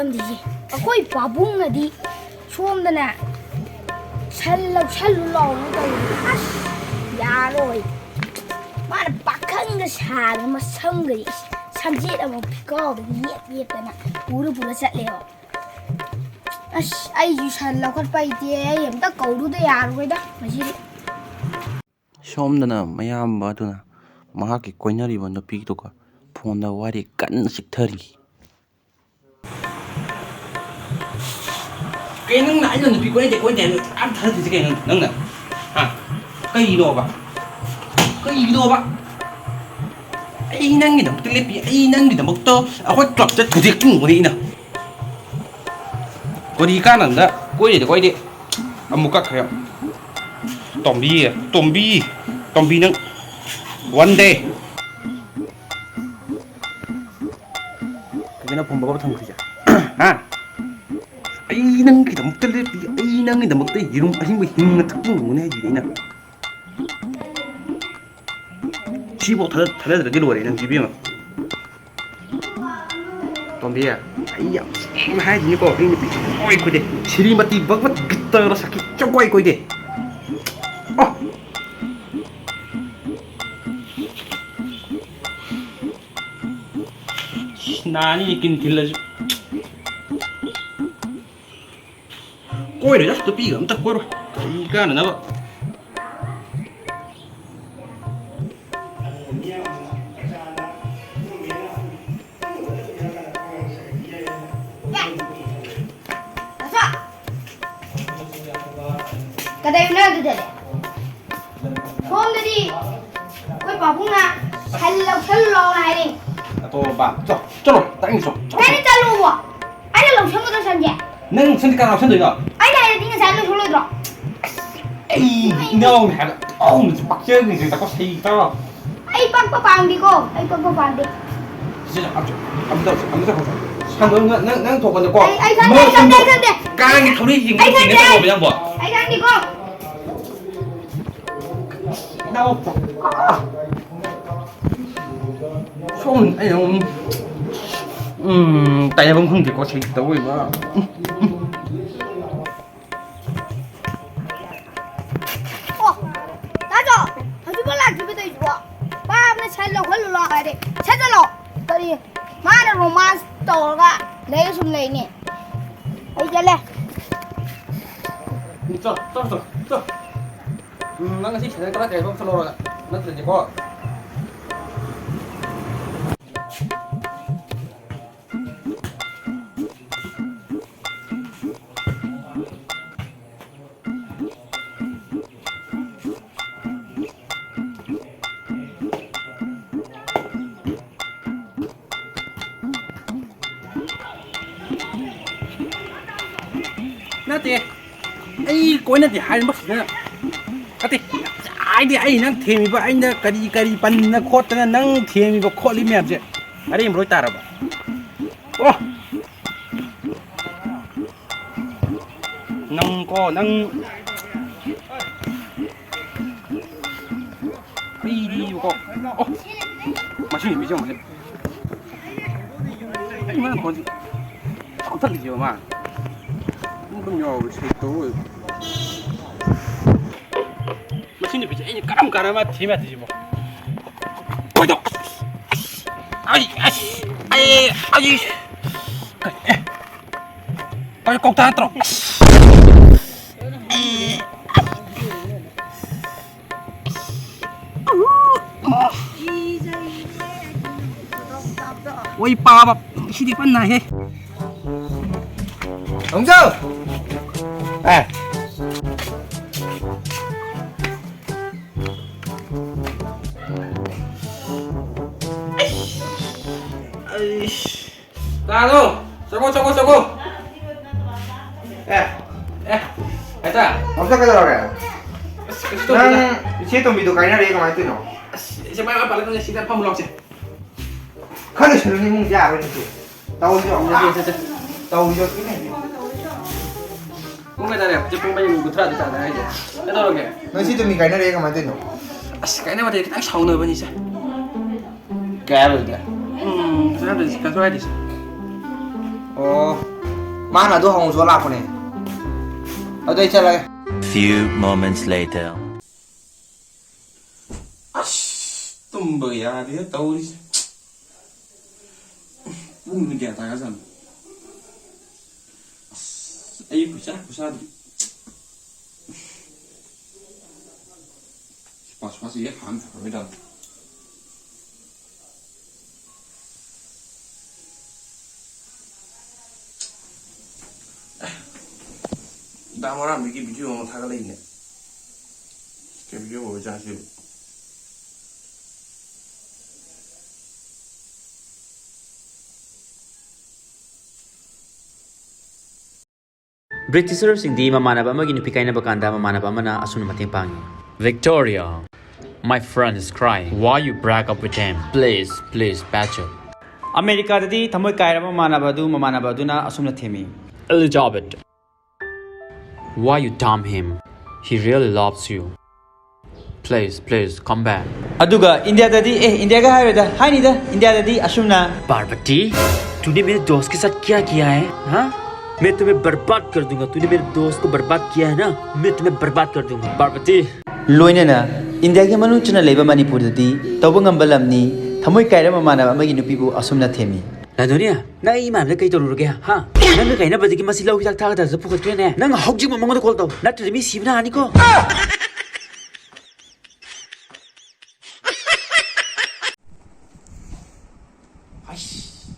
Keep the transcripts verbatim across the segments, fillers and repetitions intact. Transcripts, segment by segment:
ꯈꯪꯗꯦꯁꯦ꯫ ꯑꯩꯈꯣꯏ ꯄꯥꯕꯨꯡꯅꯗꯤ ꯁꯣꯝꯗꯅꯦ ꯁꯟ ꯂꯧꯁꯜꯂꯨ ꯂꯥꯎꯅ ꯇꯧꯔꯤ꯫ ꯑꯁ, ꯌꯥꯔꯣꯏ꯫ ꯃꯥꯅ ꯄꯥꯈꯪꯒ ꯁꯥꯗꯅ ꯃꯁꯝꯒꯁꯦ ꯏꯁ, ꯁꯝꯖꯦꯠ ꯑꯃ ꯐꯤꯀꯥꯎꯗꯒꯤ ꯌꯦꯞ ꯌꯦꯞꯇꯅ ꯄꯨꯔ ꯄꯨꯔ ꯆꯠꯂꯦꯕ꯫ ꯑꯁ, ꯑꯩꯁꯨ ꯁꯟ ꯂꯧꯈꯠꯄ ꯍꯩꯇꯦ꯫ ꯑꯩ ꯑꯝꯇ ꯀꯧꯔꯨꯗ ꯌꯥꯔꯣꯏꯗ ꯉꯁꯤꯗꯤ꯫ ꯁꯣꯝꯗꯅ ꯃꯌꯥꯝꯕ ꯑꯗꯨꯅ ꯃꯍꯥꯛꯀꯤ ꯀꯣꯏꯅꯔꯤꯕ ꯅꯨꯄꯤꯗꯨꯒ ꯐꯣꯟꯗ ꯋꯥꯔꯤ ꯀꯟꯅ ꯆꯤꯛꯊꯔꯤ꯫ ꯀꯩꯅꯣ ꯅꯪꯅ ꯑꯩꯅ ꯅꯨꯄꯤ ꯀꯣꯏꯅꯗꯦ ꯀꯣꯏꯅꯗꯦ ꯍꯥꯏꯕ ꯌꯥꯝ ꯊꯥꯖꯗ꯭ꯔꯤꯁꯦ ꯀꯩꯅꯣ ꯅꯪꯅ? ꯍꯥ? ꯀꯩꯅꯣꯕ? ꯀꯩꯅꯣꯕ? ꯑꯩ ꯅꯪꯒꯤꯗꯃꯛꯇ ꯂꯦꯞꯄꯤ, ꯑꯩ ꯅꯪꯒꯤꯗꯃꯛꯇ ꯑꯩꯈꯣꯏ ꯀ꯭ꯂꯕꯇ ꯊꯨꯗꯦꯛ ꯇꯨꯝꯒꯅꯤ ꯑꯩꯅ꯫ ꯀꯔꯤ ꯀꯥꯟꯅꯕꯗ ꯀꯣꯏꯗꯦ ꯀꯣꯏꯗꯦ꯫ ꯑꯃꯨꯛ ꯀꯛꯈ꯭ꯔꯦ꯫ ꯇꯣꯝꯕꯤ, ꯇꯣꯝꯕꯤ, ꯇꯣꯝꯕꯤ ꯅꯪ one day꯫ ꯀꯩꯒꯤꯅꯣ ꯐꯣꯟ ꯕꯕꯥ ꯊꯝꯈ꯭ꯔꯤꯁꯦ? ꯍꯥ? ꯑꯩ ꯅꯪꯒꯤꯗꯃꯛꯇ ꯂꯦꯞꯄꯤ, ꯑꯩ ꯅꯪꯒꯤꯗꯃꯛꯇ ꯌꯦꯔꯨꯝ ꯑꯍꯤꯡꯕ ꯍꯤꯡꯅ ꯊꯛꯄ ꯉꯝꯒꯅꯤ ꯍꯥꯏꯁꯤꯗꯤ ꯑꯩꯅ꯫ ꯁꯤꯐꯥꯎ ꯊꯥꯖ-, ꯊꯥꯖꯗ꯭ꯔꯗꯤ ꯂꯣꯏꯔꯦ ꯅꯪ ꯏꯕꯦꯝꯃ꯫ ꯇꯣꯝꯕꯤ, ꯑꯩ ꯌꯥꯝ ꯁꯦꯡꯅ ꯍꯥꯏꯗꯣꯏꯅꯤꯀꯣ, ꯑꯩ ꯅꯨꯄꯤ ꯁꯨꯡꯀꯣꯏ ꯀꯣꯏꯗꯦ꯫ ꯁ꯭ꯔꯤꯃꯇꯤ ꯚꯒꯕꯠ ꯒꯤꯇꯥꯒ ꯁꯥꯈꯤ ꯁꯨꯡꯀꯣꯏ ꯀꯣꯏꯗꯦ꯫ ꯑꯣ! ꯅꯥꯅꯤ ꯀꯤꯟ ꯊꯤꯜꯂꯁꯨ꯫ ꯀꯣꯏꯔꯣꯏꯗ, ꯅꯨꯄꯤꯒ ꯑꯝꯇ ꯀꯣꯏꯔꯣꯏ꯫ ꯀꯔꯤ ꯀꯥꯟꯅꯅꯕ? ꯀꯗꯥꯏꯅꯣ ꯑꯗꯨꯗꯗꯤ? ꯁꯣꯝꯗꯗꯤ ꯑꯩꯈꯣꯏ ꯄꯥꯕꯨꯡꯅ ꯁꯟ ꯂꯧꯁꯜꯂꯣꯅ ꯍꯥꯏꯔꯛꯏ꯫ ꯑꯇꯣꯝꯕ, ꯆꯣ, ꯆꯠꯂꯣ, ꯇꯥꯛꯏ ꯆꯣ, ꯆꯣ꯫ ꯀꯥꯏꯗ ꯆꯠꯂꯣꯕꯣ? ꯑꯩꯅ ꯂꯧꯁꯟꯒꯗ꯭ꯔꯣ ꯁꯟꯁꯦ? ꯅꯪ ꯁꯟ ꯀꯅꯥ ꯂꯧꯁꯟꯗꯣꯏꯅꯣ? ꯑꯩꯅ ꯍꯥꯏꯔꯗꯤ ꯉꯁꯥꯏ ꯂꯣꯏꯁꯜꯂꯣꯏꯗ꯭ꯔꯣ? ꯑꯩ ꯏꯅꯥꯎꯅ ꯍꯥꯏꯕ ꯑꯍꯨꯝꯁꯨ ꯄꯥꯛꯆꯈ꯭ꯔꯤꯁꯦ, ꯆꯠꯄ ꯁꯩ ꯇꯧꯔꯣ꯫ ꯑꯩ ꯄꯛꯄ ꯄꯥꯝꯗꯦꯀꯣ, ꯑꯩ ꯄꯛꯄ ꯄꯥꯝꯗꯦ꯫ ꯁꯤ ꯑꯝꯇ, ꯑꯝꯇ, ꯑꯝꯇ ꯆꯠꯈꯣ꯫ ꯁꯟꯗꯣ ꯅꯪ, ꯅꯪ, ꯅꯪ ꯊꯣꯛꯄꯗꯀꯣ꯫ ꯑꯩ, ꯑꯩ ꯈꯪꯗꯦ, ꯃꯣꯏ ꯑꯩ ꯈꯪꯗꯦ, ꯑꯩ ꯁꯟꯗꯣ ꯈꯪꯗꯦ꯫ ꯀꯥꯡꯒꯤ ꯊꯧꯔꯤ ꯌꯦꯡꯕ ꯑꯩ ꯈꯪꯗꯦ꯫ ꯆꯤꯡꯅ ꯇꯧꯕ ꯅꯪꯕꯣ꯫ ꯑꯩ ꯈꯪꯗꯦꯀꯣ꯫ ꯏꯅꯥꯎ꯫ ꯁꯣꯝ ꯑꯩꯅ ꯑꯃꯨꯛ ꯎꯝ, ꯇꯥꯏꯅꯐꯝ ꯈꯪꯗꯦꯀꯣ, ꯁꯤ ꯇꯧꯕ ꯏꯃꯥ꯫ ꯎꯝ, ꯎꯝ꯫ ꯑꯣ, ꯇꯥꯖꯣ, ꯍꯧꯖꯤꯛꯐꯥꯎ ꯂꯥꯛꯇ꯭ꯔꯤꯕ ꯇꯧꯔꯤꯁꯤꯕꯣ? ꯄꯥꯕꯅ ꯁꯠ ꯂꯧꯍꯜꯂꯨ ꯂꯥꯎ ꯍꯥꯏꯔꯦ꯫ ꯁꯠ ꯆꯠꯂꯣ꯫ ꯀꯔꯤ? ꯃꯥꯅ romance ꯇꯧꯔꯒ ꯂꯩ ꯁꯨꯝ ꯂꯩꯅꯦ꯫ ꯑꯩ ꯆꯠꯂꯦ꯫ ꯆꯣ, ꯆꯣ, ꯆꯣ, ꯆꯣ꯫ ꯎꯝ, ꯅꯪ ꯉꯁꯤ ꯁꯦꯟꯗꯜ ꯀꯗꯥꯏ ꯀꯩ ꯃꯐꯝ ꯆꯠꯂꯧꯔꯒ? ꯅꯠꯇ꯭ꯔꯗꯤꯀꯣ꯫ ꯅꯠꯇꯦ, ꯑꯩ ꯀꯣꯏꯅꯗꯦ ꯍꯥꯏꯔꯤꯕꯁꯤꯗ, ꯅꯠꯇꯦ, ꯍꯥꯏꯗꯤ ꯑꯩ ꯅꯪ ꯊꯦꯝꯃꯤꯕ, ꯑꯩꯅ ꯀꯔꯤ ꯀꯔꯤ ꯄꯟꯗꯅ ꯈꯣꯠꯇꯅ ꯅꯪ ꯊꯦꯝꯃꯤꯕ ꯈꯣꯠꯂꯤ ꯃꯌꯥꯝꯁꯦ ꯑꯔꯦꯝꯕ ꯂꯣꯏ ꯇꯥꯔꯕ? ꯑꯣ! ꯅꯪ ꯀꯣ, ꯅꯪ꯫ ꯑꯩꯗꯤꯕꯀꯣ꯫ ꯑꯣ! ꯃꯁꯤ ꯅꯨꯄꯤꯁꯦ ꯌꯦꯡꯉꯨꯁꯦ꯫ ꯑꯩ ꯃꯥꯅ ꯈꯣꯟꯁꯤ ꯆꯥꯎꯊꯠꯂꯤꯁꯦꯕ ꯃꯥ꯫ ꯑꯗꯨꯝ ꯌꯥꯎꯕ ꯁꯦꯛꯇꯧ ꯑꯣꯏꯕ꯫ ꯃꯁꯤ ꯅꯨꯄꯤꯁꯦ ꯑꯩꯅ ꯀꯔꯝ ꯀꯥꯟꯗ ꯃꯥ ꯊꯦꯝ ꯌꯥꯗꯣꯏꯁꯤꯕꯣ? ꯀꯣꯏꯗꯣ! ꯑꯁ! ꯑꯁ! ꯑꯩ! ꯑꯁ! ꯑꯩ! ꯑꯩ! ꯀꯩ-, ꯑꯦ! ꯀꯩ ꯀꯧꯇꯥ ꯅꯠꯇ꯭ꯔꯣ? ꯑꯁ! ꯑꯩ! ꯑꯣꯏ ꯄꯥꯕ! ꯁꯤꯗꯤ ꯐꯟ ꯅꯥꯏꯍꯦ! ꯇꯣꯡꯖꯥꯎ! ꯑꯦ! ꯑꯩꯁ! ꯀꯅꯥꯅꯣ? ꯆꯪꯉꯣ, ꯆꯪꯉꯣ, ꯆꯪꯉꯣ! ꯑꯦ! ꯑꯦ! ꯍꯦꯛꯇ! ꯇꯣꯝꯆꯧ ꯀꯩꯗꯧꯔꯒꯦ? ꯑꯁ, ꯀꯩꯁꯨ ꯇꯧꯗꯦꯗ꯫ ꯅꯪ ꯏꯆꯦ ꯇꯣꯝꯕꯤꯗꯣ ꯀꯥꯏꯅꯔꯦ, ꯀꯃꯥꯏꯅ ꯇꯧꯔꯤꯅꯣ? ꯑꯁ, ꯏꯆꯦ, ꯃꯥꯏ ꯃꯥꯏ ꯄꯥꯜꯂꯛꯀꯅꯨ, ꯁꯤꯗ ꯐꯝꯃꯨ ꯂꯥꯎꯁꯦ꯫ ꯈꯔ ꯂꯣꯏꯁꯜꯂꯨꯅꯦ, ꯏꯃꯨꯡꯁꯦ ꯌꯥꯔꯣꯏ ꯅꯪꯁꯨ꯫ ꯇꯧꯔꯤꯁꯦ ꯌꯦꯡꯉꯨ꯫ ꯁꯦ, ꯁꯦ, ꯁꯦ꯫ ꯇꯧꯔꯤꯁꯦ ꯌꯦꯡꯉꯨ꯫ ꯄꯨꯡ ꯀꯌꯥ ꯇꯥꯔꯦ? ꯍꯧꯖꯤꯛ ꯄꯨꯡ ꯃꯔꯤ ꯃꯤꯅꯤꯠ ꯀꯨꯟꯊ꯭ꯔꯥꯗꯤ ꯇꯥꯗ ꯉꯥꯏꯔꯤ꯫ ꯀꯩꯗꯧꯔꯒꯦ? ꯅꯣꯏ ꯁꯤ ꯇꯨꯝꯃꯤ ꯀꯥꯏꯅꯔꯦ ꯀꯃꯥꯏꯅ ꯇꯧꯔꯤꯅꯣ? ꯑꯁ, ꯀꯥꯏꯅꯕꯗꯤ ꯈꯤꯇꯪ ꯁꯥꯎꯅꯕꯅꯤꯁꯦ꯫ ꯀꯩ ꯍꯥꯏꯕꯗꯨꯗꯤ? ꯎꯝ, ꯀꯩꯁꯨ ꯍꯥꯏꯗꯦ, ꯀꯩꯁꯨ ꯍꯥꯏꯗꯦꯁꯦ꯫ ꯑꯣ, ꯃꯥꯅ ꯑꯗꯨ ꯍꯪꯉꯨꯁꯨ ꯂꯥꯛꯄꯅꯦ꯫ ꯑꯗꯨ ꯑꯩ ꯆꯠꯂꯒꯦ꯫ Few moments later. ꯑꯁ, ꯇꯨꯝꯕ ꯌꯥꯗꯦ ꯇꯧꯔꯤꯁꯦ꯫ ꯄꯨꯡꯗꯤ ꯀꯌꯥ ꯇꯥꯔꯖꯥꯠꯅꯣ? ꯑꯁ, ꯑꯩ ꯈꯨꯠꯁꯥ ꯈꯨꯠꯁꯥꯗꯤ꯫ ꯁꯨꯄꯥ ꯁꯨꯄꯥꯁꯤ ꯍꯦꯛ ꯍꯥꯟ ꯐꯔꯣꯏꯗ꯫ ꯗꯥ ꯃꯔꯥꯝꯗꯒꯤ video ꯑꯃ ꯊꯥꯒꯠꯂꯛꯏꯅꯦ꯫ ꯀꯩ video ꯑꯣꯏꯖꯥꯠꯅꯣ ꯁꯤꯕꯨ? ꯕ꯭ꯔꯤꯇꯤꯁꯔꯁꯤꯡꯗꯤ ꯃꯃꯥꯟꯅꯕ ꯑꯃꯒꯤ ꯅꯨꯄꯤ ꯀꯥꯏꯅꯕ ꯀꯥꯟꯗ ꯃꯃꯥꯟꯅꯕ ꯑꯃꯅ ꯑꯁꯨꯝꯅ ꯃꯇꯦꯡ ꯄꯥꯡꯉꯤ꯫ Victoria, my friend is crying. Why you break up with him? Please, please patch up. ꯑꯃꯦꯔꯤꯀꯥꯗꯗꯤ ꯊꯃꯣꯏ ꯀꯥꯏꯔꯕ ꯃꯃꯥꯟꯅꯕ ꯑꯗꯨ ꯃꯃꯥꯟꯅꯕ ꯑꯗꯨꯅ ꯑꯁꯨꯝꯅ ꯊꯦꯝꯃꯤ꯫ Elizabeth, why you dump him? He really loves you. Please, please, come back. ꯑꯗꯨꯒ ꯏꯟꯗꯤꯌꯥꯗꯗꯤ, ꯑꯦ, ꯏꯟꯗꯤꯌꯥꯒ ꯍꯥꯏꯔꯣꯏꯗ, ꯍꯥꯏꯅꯤꯗ, ꯏꯟꯗꯤꯌꯥꯗꯗꯤ ꯑꯁꯨꯝꯅ꯫ पार्वती, तूने मेरे दोस्त के साथ क्या किया है, हाँ? मैं तुम्हें बर्बाद कर दूंगा। तूने मेरे दोस्त को बर्बाद किया है ना, मैं तुम्हें बर्बाद कर दूंगा, पार्वती. ꯂꯣꯏꯅꯅ ꯏꯟꯗꯤꯌꯥꯒꯤ ꯃꯅꯨꯡ ꯆꯟꯅ ꯂꯩꯕ ꯃꯅꯤꯄꯨꯔꯗꯗꯤ ꯇꯧꯕ ꯉꯝꯕ ꯂꯝꯅꯤ꯫ ꯊꯃꯣꯏ ꯀꯥꯏꯔꯕ ꯃꯃꯥꯟꯅꯕ ꯑꯃꯒꯤ ꯅꯨꯄꯤꯕꯨ ꯑꯁꯨꯝꯅ ꯊꯦꯝꯃꯤ꯫ ꯂꯥꯗꯣꯅꯤꯌꯥ, ꯅꯪ ꯑꯩ ꯏꯃꯥꯟꯅꯕꯗ ꯀꯩ ꯇꯧꯔꯨꯔꯒꯦ, ꯍꯥ? ꯅꯪꯒ ꯀꯥꯏꯅꯕꯗꯒꯤ ꯃꯁꯤ ꯂꯧ ꯍꯤꯗꯥꯛ ꯊꯥꯒꯗ꯭ꯔꯁꯨ ꯄꯨꯈꯠꯈ꯭ꯔꯦꯅꯦ꯫ ꯅꯪ ꯍꯧꯖꯤꯛꯃꯛ ꯃꯉꯣꯟꯗ call ꯇꯧ, ꯅꯠꯇ꯭ꯔꯗꯤ ꯃꯤ ꯁꯤꯕꯅ ꯍꯥꯅꯤꯀꯣ꯫ ꯑꯩꯁ꯫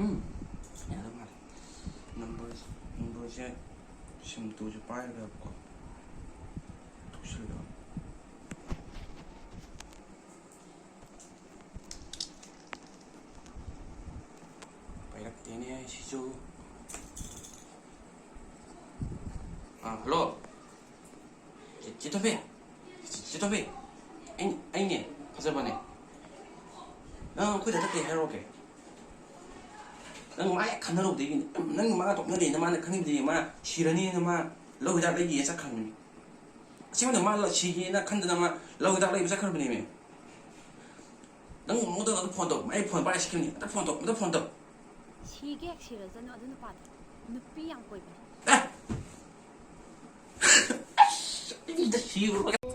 ꯎꯝ꯫ ꯌꯥꯗꯧ ꯃꯥꯜꯂꯦ꯫ Number, numberꯁꯦ ꯁꯤꯝ ꯇꯨꯁꯦ ꯄꯥꯏꯔꯒꯀꯣ꯫ ꯇꯧꯁꯜꯂꯣ꯫ ꯄꯥꯏꯔꯛꯇꯦꯅꯦ ꯁꯤꯁꯨ꯫ ꯑꯥ, hello꯫ ꯆꯦ, ꯆꯦ ꯇꯣꯝꯕꯤ꯫ ꯆꯦ, ꯆꯦ ꯇꯣꯝꯕꯤ꯫ ꯑꯩ, ꯑꯩꯅꯦ, ꯐꯖꯕꯅꯦ꯫ ꯅꯪ ꯑꯩꯈꯣꯏ ꯗꯥꯗ ꯀꯩ ꯍꯥꯏꯔꯨꯔꯒꯦ? ꯅꯪ ꯃꯥ ꯍꯦꯛ ꯈꯟꯅꯔꯨꯕꯗꯒꯤ, ꯅꯪ ꯃꯥ ꯇꯣꯛꯅꯔꯦꯅ ꯃꯥꯅ ꯈꯟꯈꯤꯕꯗꯒꯤ ꯃꯥ ꯁꯤꯔꯅꯤꯅ ꯃꯥ ꯂꯧ ꯍꯤꯗꯥꯛ ꯂꯩꯒꯦꯅ ꯆꯠꯈ꯭ꯔꯕꯅꯤ꯫ ꯑꯁꯦꯡꯕꯗ ꯃꯥ ꯂ-, ꯁꯤꯒꯦꯅ ꯈꯟꯗꯅ ꯃꯥ ꯂꯧ ꯍꯤꯗꯥꯛ ꯂꯩꯕ ꯆꯠꯈ꯭ꯔꯕꯅꯦꯃꯤ꯫ ꯅꯪ ꯃꯉꯣꯟꯗ ꯑꯗꯨꯝ phone ꯇꯧ꯫ ꯑꯩ phone ꯄꯥꯏꯔ ꯁꯤꯈꯤꯕꯅꯤ꯫ ꯑꯝꯇ phone ꯇꯧ, ꯑꯝꯇ phone ꯇꯧ꯫ ꯁꯤꯒꯦ ꯍꯦꯛ ꯁꯤꯔꯁꯅꯨ ꯑꯗꯨ ꯅꯨꯄꯥꯗꯣ꯫ ꯅꯨꯄꯤ ꯌꯥꯝ ꯀꯣꯏꯕꯅꯦ꯫ ꯑꯩꯗ ꯁꯤꯔꯨꯔꯒ